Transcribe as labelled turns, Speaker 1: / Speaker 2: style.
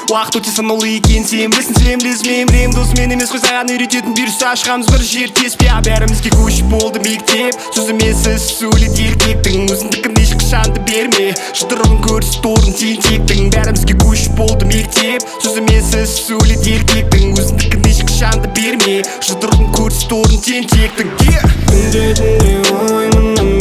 Speaker 1: Уақыт өте санаулы екен, сен білесің, сен білесің, мен білемін. Досым, мен емес қой саған үйрететін. Бұйырса, шығамыз бір жер теспе. Бәрімізге көш болды мектеп. Сөз емес, іс сөйлет еркектің. Өзіңдікін ешқашан да берме. Жұдырығын көрсет орын тентектің. Бәрімізге көш болды мектеп. Сөз емес, іс сөйлет еркектің. Өзіңдікін ешқашан да берме. Жұдырығын көрсет орын тентектің, yeah.
Speaker 2: Түнде, түнде ой мына.